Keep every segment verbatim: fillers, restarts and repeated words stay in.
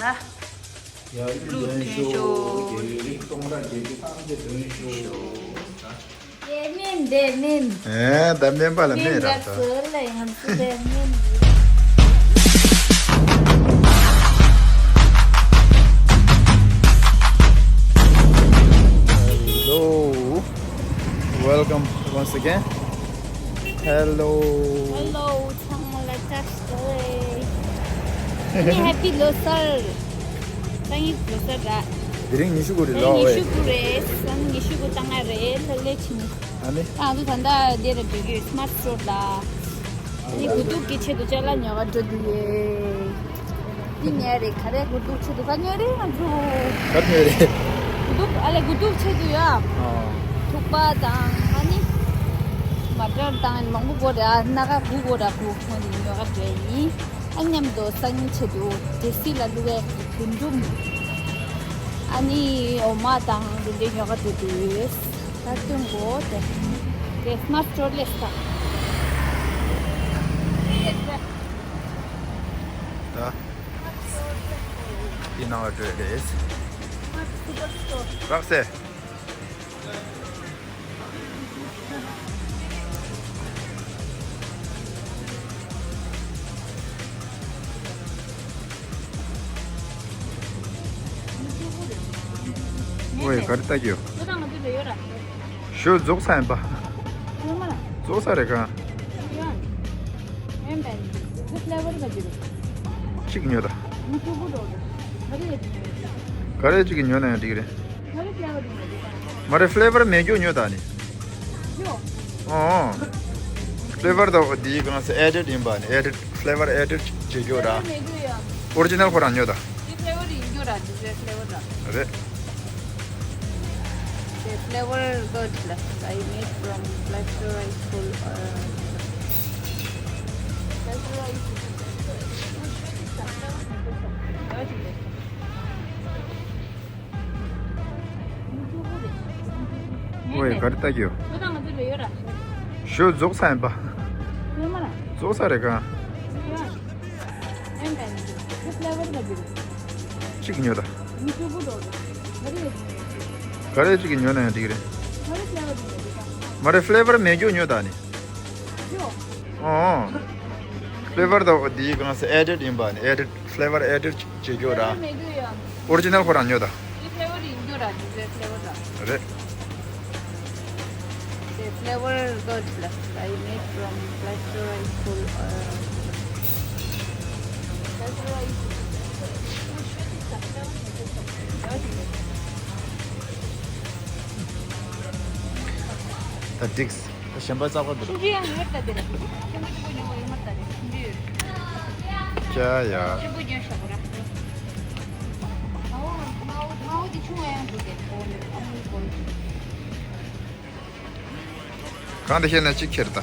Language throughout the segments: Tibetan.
ཡ་ཡིག་འདོན་ཤོག་རྒྱལ་རིགས་སྟོང་ཕྲག་བརྒྱད་ཅུ་ཐམས་ཅད་འདོན་ཤོག་དེ་མིན་དེ་མིན། ཨེ་ད་སྨན་པ་ལ་སྨན་རག་ད། སོལ་ལ་ཡང་སུ་དེ་མིན། Hello. Welcome once again. Hello. Hello. ཚང་མ་ལ་བཀྲ་ཤིས་བདེ་ལེགས། ཨ་ནི་ཧེ་པི་ལོ་གསར། སང་ཉིན་ལོ་གསར་ར། དེ་རིང་ཉི་ཤུ་དགུ་རེད་ལོ་ཉི་ཤུ་དགུ་རེད། སང་ཉིན་ཉི་ཤུ་དགུ་བཏང་ང་རེད། ལྷག་ལས་ཕྱིན། ཨ་ནི། ཨ་ང་ཚོ་ད་ལྟ་འདིར་འགྲོ་གི་ཡོད། སི་མཱར་ཊི་སི་ཊོར་ལ། ཨ་ནི་དགུ་ཐུག་གི་ཆེད་དུ་ཅ་ལག་ཉོ་ག་འགྲོ་གི་ཡོད། འདི་ཉོས་རེད། ག་རེ་དགུ་ཐུག་ཆེད་དུ་ག་ཉོས་རེད་ང་ཚོ། ག་ཉོས་རེད། དགུ་ཐུག་ཨ་ལས་དགུ་ཐུག་ཆེད་དུ་ཡ། ཨ། ཐུག་པ་དང་ཨ་ནི། མ་ཊར་དང་མང་པོ་དགོས་རེད། ཨ་སྣ་ཁ་དགུ་དགོས་ར་དགུ་ཁོང་འདི་ཉོ་ག་འགྲོ་ཡིན། ཨ་མཉམ་དུ་སང་ཉིན་ཆེད་དུ་ཌི་སི་ལ་བླུག་པའི་རྒུན་འབྲུམ། ཨ་ནི་འོ་མ་དང་དེ་འདྲའི་ཉོ་ག་འགྲོ་འདུག་ད་སྟོན་གོ་དེ། དེ་སི་མཱར་ཊི་སི་ཊོར་ལས་ད། ད། དེ་ནང་ལ་འགྲོ་ཡ་རེད། རག་སེ། ཝེ་ག་རེ་ལྟ་གི་ཡོད། ཞོ་རྫོགས་ས་ཡིན་པ། རྫོགས་ས་རེད་ག་གཅིག་ཉོ་ད། ག་རེ་གཅིག་ཉོ་ན་ཡང་འགྲིག་རེད། མ་རེད། ཕི་ལེ་ཝར་མེད་རྒྱུ་ཉོ་ད་ནི། ཨོ། ཕི་ལེ་ཝར་ད་འདིའི་གང་ཟེར་ཨེ་ཌེཌ་ཡིན་པ་ནི། ཨེ་ཌེཌ་ཕི་ལེ་ཝར་ཨེ་ཌེཌ་བྱེད་རྒྱུ་ར། ཨོ་རི་ཇི་ནལ་ཁོ་རང་ཉོ་ད། རེད། The flavor good, plus I made from glyceride full, uh, glyceride. ཝེ་ག་རེ་ལྟ་གི་ཡོད། ཞོ་རྫོགས་ས་ཡིན་པ། རྫོགས་ས་རེད་ག་གཅིག་ཉོ་ད། ག་རེ་གཅིག་ཉོ་ན་ཡང་འགྲིག་རེད། མ་རེད། ཕི་ལེ་ཝར་མེད་རྒྱུ་ཉོ་ད་ནི། ཨོ། ཕི་ལེ་ཝར་ད་འདིའི་གང་ཟེར་ཨེ་ཌེཌ་ཡིན་པ་ནི། ཨེ་ཌེཌ་ཕི་ལེ་ཝར་ཨེ་ཌེཌ་བྱེད་རྒྱུ་ར། ཨོ་རི་ཇི་ནལ་ཁོ་རང་ཉོ་ད། རེད། The flavor good, plus I made from glyceride full, uh, glyceride. ད་འགྲིགས། ད་གཞན་པ་རྩག་པ་འདུག་ཆུང་ཆུང་ཡང་ཡོད་ད་དེ་རེད། ཆེན་པོ་ཆེན་པོ་ཉོ་བ་ཡོད་མ་རེད་ད་དེ་རེད། ཆུང་ཆུང་ཡོད། ཀྱ་ཡ། ཆེན་པོ་ཉོས་ཤག་པོ་ར། མ་འོ་མ་འོ་མ་འོ་དེ་ཆུང་བ་ཡང་འདུག་དེ། འོ་ཡོད། ཨ་མའི་གོ་ཡོད། གང་དེ་བཤད་ན་གཅིག་ཁྱེར་ད།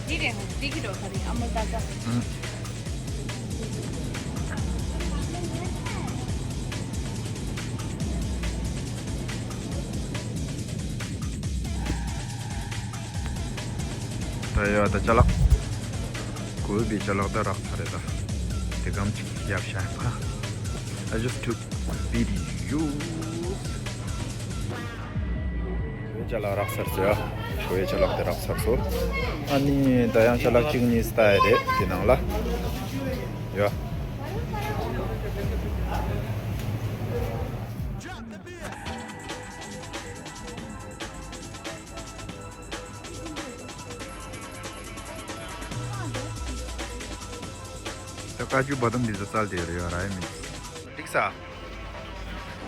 འདི་རེད། འདི་གི་རོ་ཁ་རེད། ཨ་མའི་ད་ད། ཨང་། ད་ཡོད་ད་ཅ་ལག་དགོས་པའི་ཅ་ལག་ད་རག་ཚར་རེད་ད། དེ་གམ་ཅིག་ཡབ་ཤ་པ། I just took videos. ཞོའི་ཅ་ལག་རག་ཚར་སོང་ཡ། ཞོའི་ཅ་ལག་དེ་རག་ཚར་སོང་། ཨ་ནི་ད་ཡང་ཅ་ལག་གཅིག་གཉིས་ལྟ་ཡ་རེད་དེ་ནང་ལ། ཡ། ད་ཀ་ཅུ་བ་དམ་འདི་ཚོ་བཙལ་བསྡད་ཡོད་རེད་ཡ། ར་ཡ་མིན། འགྲིག་ས།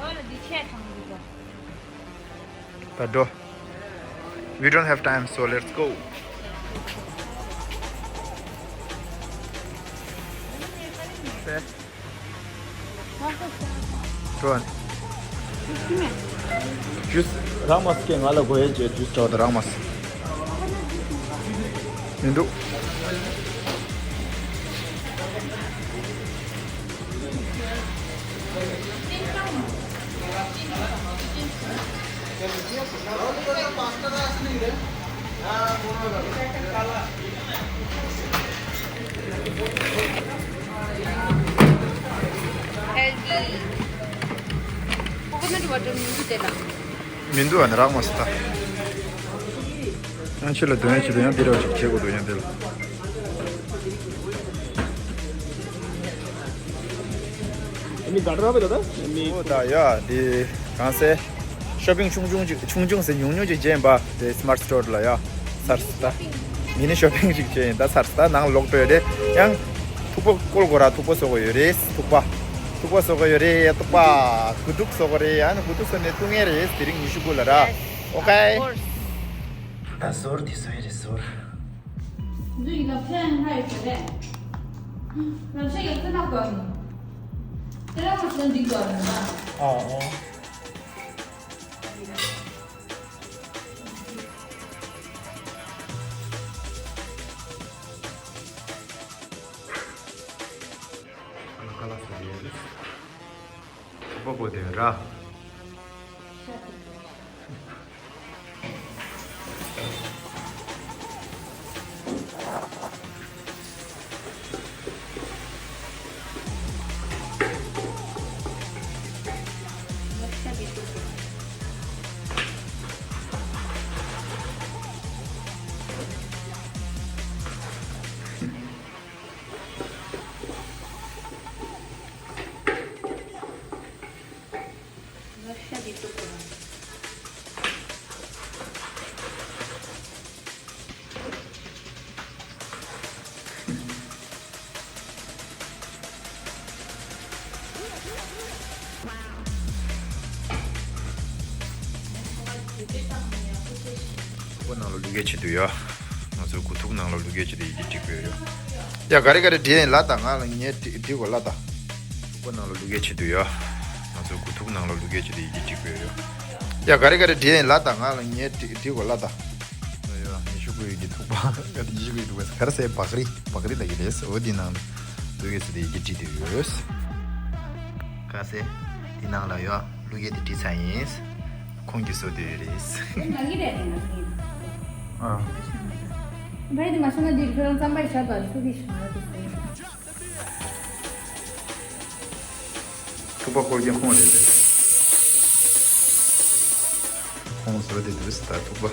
འོ་ལ་འདི་ཆས་དང་འདི་ཚོ། ད་འགྲོ། We don't have time, so let's go. ཀྲོན། ཇུས་རག་མ་སོང་། ང་ལ་དགོས་ཡས་ཅེས་ཇུས་འདྲ་བོ་དེ་རག་མ་སོང་། མི་འདུག Coconut water མི་འདུག་དེ་ལ། མི་འདུག་ཨ་ནི་རག་མ་སོང་ད། ཡང་ཕྱི་ལ་འདོན་ཡ་ཆེད་དུ་ཡང་འདི་ར་ཅིག་བྱེད་དགོས་འདུག་ཡང་འདི་ལ། མི་འདྲ་འདྲ་བ་ད་ད་མི། ཨོ་ད་ཡ་འདི་གང་ཟེར། ཤོ་པིང་ཆུང་ཆུང་ཅིག་ཆུང་ཆུང་ཟེར་ཉུང་ཉུང་ཅིག་བྱས་ཡིན་པ་དེ་སི་མར་ཊི་སི་ཊོར་ལ་ཡ། སར་སི་ད། མི་ནི་ཤོ་པིང་ཅིག་བྱས་ཡིན་ད་སར་སི་ད་ནང་ལོག་འགྲོ་ཡ་རེད་ཡང་། ཐུག་པ་བསྐོལ་དགོས་ར། ཐུག་པ་བཟོ་དགོས་ཡོད་རེད། ཐུག་པ། ཐུག་པ་བཟོ་དགོས་ཡོད་རེད། ཐུག་པ། དགུ་ཐུག་བཟོ་དགོས་རེད། ཨ་ནི་དགུ་ཐུག་བཟོས་ནས་བཏུང་ཡས་རེད། དེ་རིང་ཉི་ཤུ་དགུ་ལ་ར། ཨོ་ཀེ། ད་ཟོར་དེ་བཟོ་ཡས་རེད་ཟོར། འདི་ཡི་ལ་ཕྲན་ཧ་ཡོད་ཟེར་རེད། ལ་ཕྲན་ཡོད་ཚད་ན་གོ་ནི། དེ་ར་མ་ཚོན་འདི་གོ་ནི་ན། ཨ་ཨོ། ཁ་ལག་ཟ་ཡས་རེད། ཐུག་པ་བསྐོལ་དེ་ར། ཐུག་པ་ནང་ལ་བླུག་ཡས་ཆེད་དུ་ཡ། ང་ཚོའི་དགུ་ཐུག་ནང་ལ་བླུག་ཡས་ཆེད་དུ་ཡི་གེ་བྲིས་དགོས་ཡོད། ཡ་ག་རེ་ག་རེ་བྲིས་ཡིན་ལབ་དང་། ང་ལ་ངས་བྲིས་བྲིས་དགོས་ལབ་དང་། ཐུག་པ་ནང་ལ་བླུག་ཡས་ཆེད་དུ་ཡ། ང་ཚོའི་དགུ་ཐུག་ནང་ལ་བླུག་ཡས་ཆེད་དུ་ཡི་གེ་བྲིས་དགོས་ཡོད། ཡ་ག་རེ་ག་རེ་བྲིས་ཡིན་ལབ་དང་། ང་ལ་ངས་བྲིས་བྲིས་དགོས་ལབ་དང་། ཡ་ཉི་ཤུ་དགུ་ཡི་གེ་ཐུག་པ། ཉི་ཤུ་དགུ་ཡི་ཐུག་པ་ག་རེ་ཟེར། བག་རིལ་བག་རིལ་ལབ་ཀྱི་རེད། འོ་འདི་ནང་བླུག་ཡས་ཟེར་ཏེ་ཡི་གེ་བྲིས་བསྡད་ཡོད། ག་ཟེར། འདི་ནང་ལ་ཡ་བླུག་ཡས་དེ་བྲིས་ཚར་ཡིན། ཁོང་གིས་བཟོ་བསྡད་ཡོད་རེད། ང་གི་རེད་རེད་ང་གི། ཨ། བས་དེ་མ་བྱུང་ན་འདི་ཁྱོད་རང་རྩམ་པ་ཡི་ཞབས་དང་ཚུགས་ཀྱི་ཞིང་ར་དེ་ཟེར། ཐུག་པ་བསྐོལ་མཁན་ཁོང་རེད་པས། ཁོང་བཟོས་ཏེ་འདུག་ཟེར་ད་ཐུག་པ།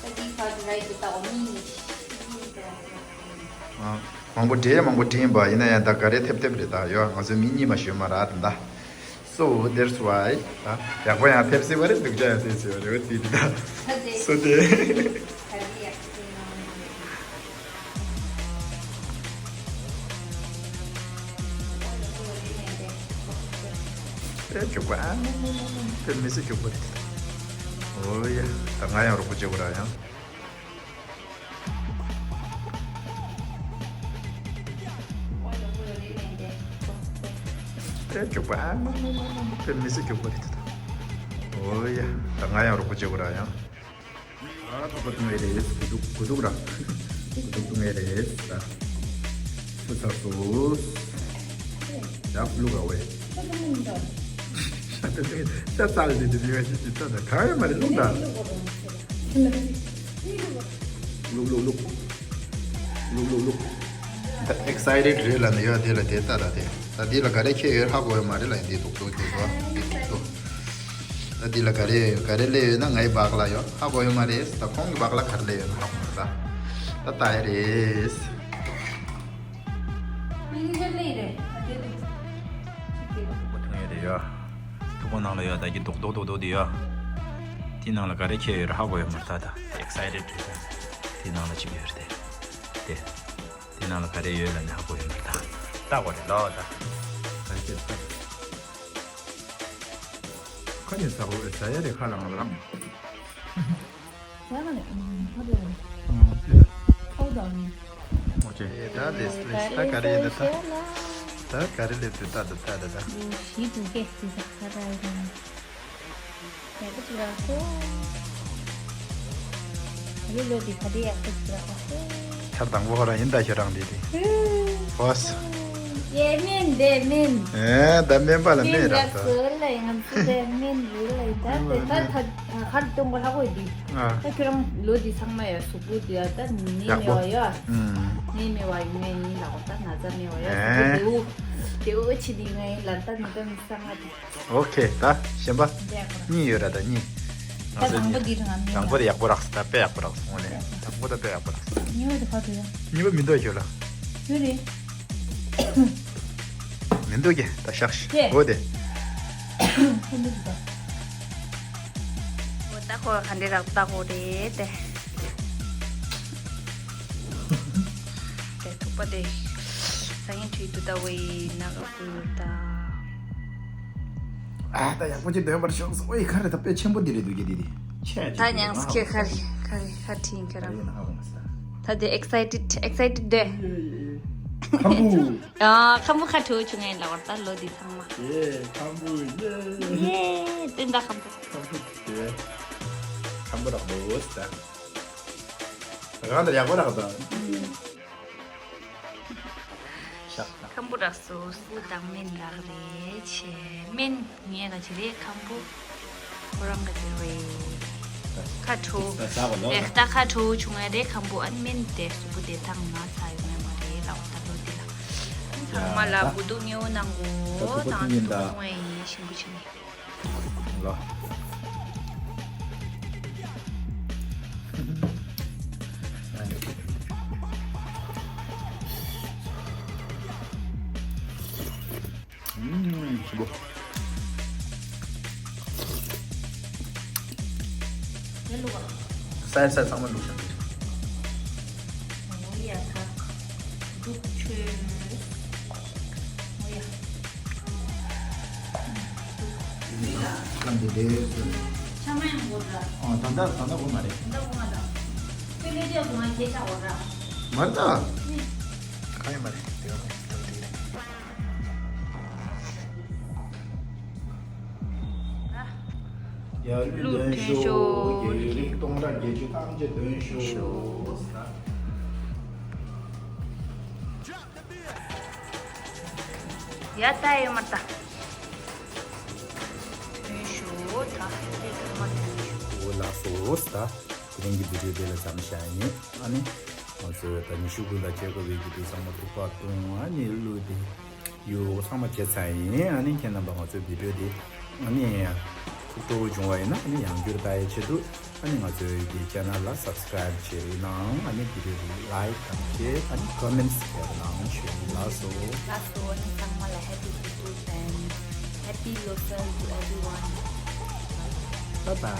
ད་འདི་ཁ་ཏུ་ར་ཡི་ཏུ་ཏག་མི་ནི། ཨ། མང་པོ་འདྲེས་མང་པོ་འདྲེས་ཡིན་པ་ཡིན་ན་ཡང་ད་ག་རེ་ཐེབས་ཐེབས་རེད་ད་ཡོ། ང་ཚོ་མི་གཉིས་མ་ཞོན་མ་ར་ད་ད། So that's why ད་ཡག་པོ་ཡང་ཐེབས་སྲིད་པ་རེད། སྡུག་ཅག་ཡང་ཐེབས་སྲིད་པ་རེད། འོ་དེ་རེད་ད། So དེ། ཨེ་མགྱོགས་པ། ཨ་དཔེ་མི་སྲིད་མགྱོགས་པོ་རེད། ཨོ་ཡ། ད་ང་ཡང་རོགས་པ་བྱེད་དགོས་ར་ཡང་། ཨེ་མགྱོགས་པ། ཨ་དཔེ་མི་སྲིད་མགྱོགས་པོ་རེད། ཨོ་ཡ། ད་ང་ཡང་རོགས་པ་བྱེད་དགོས་ར་ཡང་། ཨ་ཐུག་པ་བཏུང་ཡས་རེད། དགུ་ཐུག་དགུ་ཐུག་ར། དགུ་ཐུག་བཏུང་ཡས་རེད་ད། ཚོད་ཚར་སོང་། ཡག་བླུག་ག་བས། ཤ་ཚ་ལ་དེ་དེ་ལས་ཤི་ཤི་ཚ་ད་གང་ཡང་མ་རེད་བླུག་ད། བླུག་བླུག་བླུག་བླུག་བླུག་བླུག་ད་ཨེག་སའི་ཊེཌ་རེད་ལ་ནི་ཡོད་དེ་ལ་དེ་ལྟ་ད་དེ། ད་འདི་ལ་ག་རེ་ཁྱེར་ཡོད་ཧ་གོ་ཡོད་མ་རེད་ལ། འདི་རྡོག་རྡོག་དེ་ཚོ་འདི་རྡོག་རྡོག་ད་འདི་ལ་ག་རེ་ག་རེ་སླེབས་ཡོད་ན་ངའི་སྦག་ལ་ཡོད་ཧ་གོ་ཡོད་མ་རེད། ད་ཁོང་གི་སྦག་ལ་ག་རེ་སླེབས་ཡོད་ན་ཧ་གོ་མ་རེད། ད་ད་ལྟ་ཡ་རེད། མིང་ཆེ་ལེ་རེད། ཨ་དེ་དུ་ཅིག་དེ། ཐུག་པ་ཐུག་ཡོད་རེད་ཡ། ཐུག་པ་ནང་ལ་ཡ་ད་གི་རྡོག་རྡོག་རྡོག་རྡོག་དེ་ཡ། དེ་ནང་ལ་ག་རེ་ཁྱེར་ཡོད་རེད་ཧ་གོ་ཡོད་མ་རེད་ད། ད་ཨེག་སའི་ཊེཌ་རེད་ད། དེ་ནང་ལ་ཅིག་ཡོད་རེད་དེ། དེ་ནང་ལ་ག་རེ་ཡོད་ལ་ནི་ཧ་གོ་ཡོད་མ་རེད་ད། ལྟ་དགོས་རེད་ལོ་ད། ག་རེ་ཁྱེར་ད། ཁ་ནས་ཟ་དགོས་རེད། ཟ་ཡ་རེད་ཁ་ལ་ང་ལ་རང་། ཟ་ག་ནས་ཁ་ལ་རང་། ཨོ་ཅེ། ད་ལེས་ལེས་ད་ག་རེ་ཡིན་ད་ད། ད་ག་རེ་ལེབ་དུ་ད་ད་ད་ད་ད། ཞི་དུ་སྐད་ཅིག་ཟ་ཁ་ད་ཡིན། ཡག་པོ་ཅིག་རག་སོང་། ལོ་ལོ་དེ་ག་དེ་ཡག་པོ་ཅིག་རག་སོང་། ཆར་དང་པོ་ཁོ་རང་ཡིན་ད་ཁྱོད་རང་དེ་དེ། ཧོས། ཡེ་སྨན་དེ་སྨན། ཨེ་ད་སྨན་པ་ལ་སྨན་སྨན་རག་རག་ད། སོ་ལ་ཡང་ཚུལ་དེ་སྨན་རེད་ལ་ད་དེ་ད་ད་ཧར་གཏོང་གོ་ཧ་གོ་དེ། ཨ་ད་ཁྱོད་རང་ལོ་དེ་ཚང་མ་ཡ་གཟུགས་པོ་དེ་ད་ནད་ཡག་མེད་པོ། པ་ཡོད། ཨུམ། ནད་མེད་པ་ཡིན་ངེས་ཡིན་ལ་འོ་ད་ན་ཚ་མེད་པ་ཡོད་གཟུགས་པོ་ཨེ། དེའུ་དེའུ་ཆི་དེ་ངེས་ཡིན་ལ་ད་ནི་ད་ནི་ཚང་མ་དེ། ཨོ་ཁེ། ད་གཞན་པ་གཉིས་ཡོད་ར། ད་གཉིས། ད་དང་པོ་འདི་རང་མིན་དང་པོ་ལ་ཡག་པོ་རག་སོང་། ད་དཔེ་ཡག་པོ་རག་སོང་། དངོས་གནས་དང་པོ་ད་དཔེ་ཡག་པོ་རག་སོང་། གཉིས་པ་དེ་ག་དུ་ཡ། གཉིས་པ་མི་འདུག་ཁྱོད་ལ། ཡོད་རེད། མི་འདུག་གི་ད་བཞག་ཤི། ཁེ། འོ་དེ། ཁེ་མི་འདུག་ད། འོ་ད་ཁོ་ག་འདྲེ་རག་ད་ཁོ་རེད་དེ། དེ་ཐུག་པ་དེ། ས་ཡིན་ཁྲུས་དུ་ད་བའི་ནག་ཀུ་ད། ཨ་ད་ཡག་པོ་ཅིག་འདོན་པར་ཤོག་སོ། ཨོའི་ཁ་རེ་ད་དཔེ་ཆེན་པོ་འདི་རེད་འདུག་གི་འདི་འདི་ཆེ་ད་ཉང་སྐྱེ་ཁ་རེ་ཁ་རེ་ཁ་ཁྲིན་ཁྱོད་རང་། ད་དེ་excited excited་དེ། ཁམ་བུ། ཨ་ཁམ་བུ་ཁ་ཁྲོ་བྱུང་ངས་ལ་བར་ད་ལོ་འདི་ཚང་མ། ཡེ་ཁམ་བུ་ཡེ། ཡེ་བསྟན་ད་ཁམ་བུ། ཁམ་བུ་དེ། ཁམ་བུ་རག་མོ་ད། ད་གང་ལྟར་ཡག་པོ་རག་ད། ཤག་ཤག་ཁམ་བུ་རག་སོ་སུ་དང་སྨན་རག་རེད་ཆེ། སྨན་ངས་ག་ཅི་རེད་ཁམ་བུ། ཁོ་རང་ག་ཅི་རེད། ཁ་ཁྲོ། ད་ཟ་བ་ལོ་རེད་ད། ད་ཁ་ཁྲོ་བྱུང་ཡ་རེད་ཁམ་བུ། ཨ་ནི་སྨན་དེ་སུ་བུ་དེ་དང་ང་ཚ་ཡོད་མེད་མ་རེད་ལ་འོ་ད་ལོ་དེ་ལ། ཚང་མ་ལ་ད་བུ་སྡུག་ཉེ་བོ་གནང་གོ་ད་ཐུག་པ་དང་ཐུག་ཡིན་ད། ཐུག་པ་ཐུག་ཡིན་ཤིང་བུ་ཆེ་ནི། ལ། ཨུམ། ཞིམ་པོ། ས་ཡ་ས་ཚང་མ་བླུགས་བཞག་འདུག་འོ་ཡ་ད། འདུག་ཆོས། འོ་ཡ། སྐམ་དེ་ལས། ཆ་མ་ཡང་གོ་འདྲ། ཨ་ད་ལྟ་ད་ལྟ་གོ་མ་རེད། ད་ལྟ་གོ་མ་ད། ཁྱོད་ལས་ཀྱང་གོ་མ་ཁྱེད་ཆ་གོ་འདྲ། མ་རེད་ད། ནི། གང་ཡང་མ་རེད་དེ་ག་མ་རེད་དེ་རེད། ཡ་ལུས་ལུས་ལྡན་ལྡན་ཤོག་ཤོག་རྒྱལ་རིགས་སྟོང་ཕྲག་བརྒྱད་ཅུ་ཐམས་ཅད་ལྡན་ཤོག་ཤོག་ཡ་ད་ཡོད་མ་ད། ལྡན་ཤོག་ད་ཧེ་པི་ཁ་མ་ལྡན་ཤོག་འོ་ལགས་སོ་ད། དེ་རིང་གི་བི་ཌིའོ་དེ་ལ་མཚམས་བཞག་ཡིན། ཨ་ནི། ང་ཚོས་ད་ཉི་ཤུ་དགུ་ལ་བྱེད་དགོས་པའི་གི་དུས་ཚང་མ་ཐུག་པ་བཏུང་ཨ་ནི་ལུས་དེ། ཡོ་ཚང་མ་བྱས་ཚར་ཡིན། ཨ་ནི་ཁྱེད་རྣམ་པ་ང་ཚོའི་བི་ཌིའོ་འདི་ཨ་ནི་ཐུགས་སྤྲོ་བོ་བྱུང་བ་ཡིན་ན་ཨ་ནི་ཡང་བསྐྱར་ལྟ་ཡའི་ཆེད་དུ་ཨ་ནི་ང་ཚོའི་གི་ཆེ་ནལ་ལ་སབ་སི་ཀ་རའིབ་བྱེད་རོགས་གནང་། ཨ་ནི་བི་ཌིའོ་འདི་ལའིཀ་དང་ཤེར་ཨ་ནི་ཀོ་མེན་ཊི་བྱེད་རོགས་གནང་ཞུ་ཡིན། ལགས་སོ། ལགས་སོ། ཨ་ནི་ཚང་མ་ལ་ཧེ་པི་བི་ཌིའོ་དང་ཧེ་པི་ལོ་སལ་ཊུ་ཨེ་ཝི་ཝན། Bye bye.